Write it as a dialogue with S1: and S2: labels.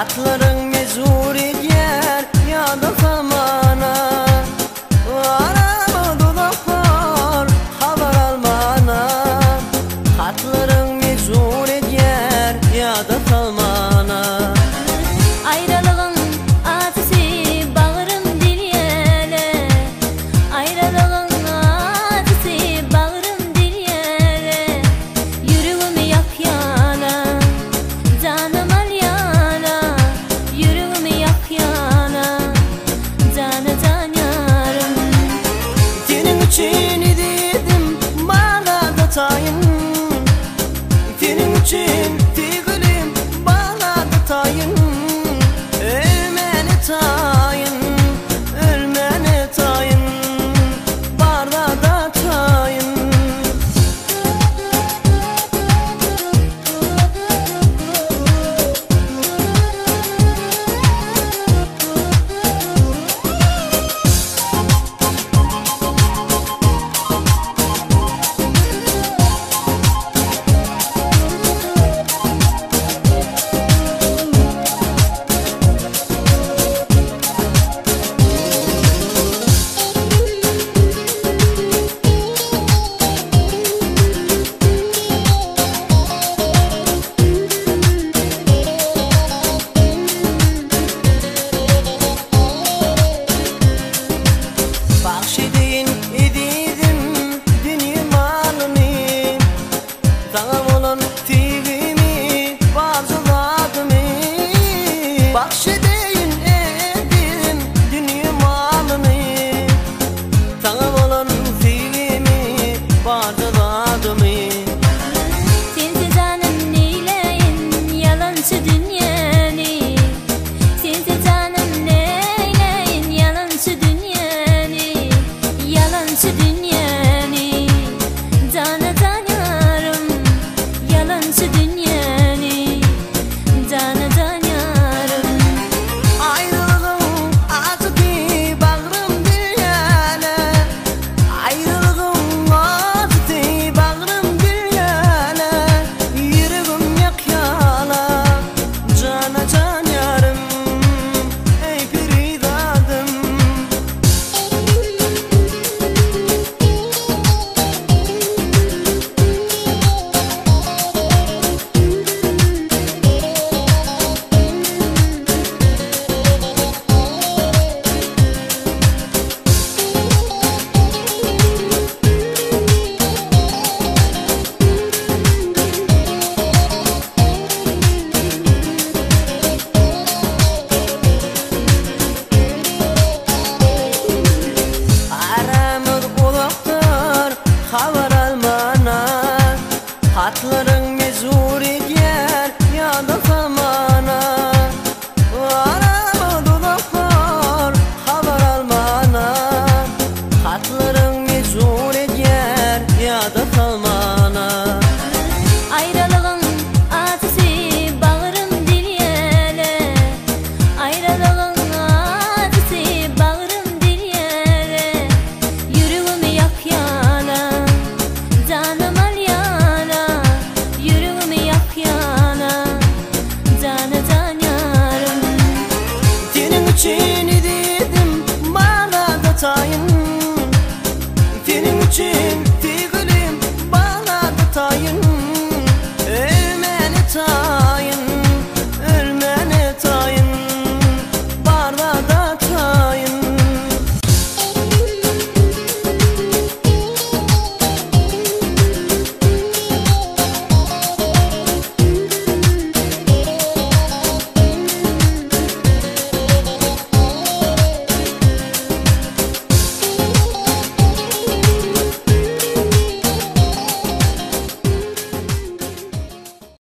S1: Hatlaryň mejbur edýär ýada salmana. Arama duzaklar habar almana. Hatlaryň mejbur edýär ýada salmana.
S2: Aýralygyň ajysy bagrym dilýäle. Aýralygyň ajysy bagrym dilýäle. Ýüregimi ýakýana, janym alýana. Ýüregimi ýakýana, jana jan ýarym.
S1: Seniň üçin ezizim barada taýyn. Seniň üçin söýgülim barada taýyn. Ölmäne taýyn, ölmäne taýyn, barada taýyn. Bagş edeýin ezizim dünýe malyny. Saňa bolan söýgimi.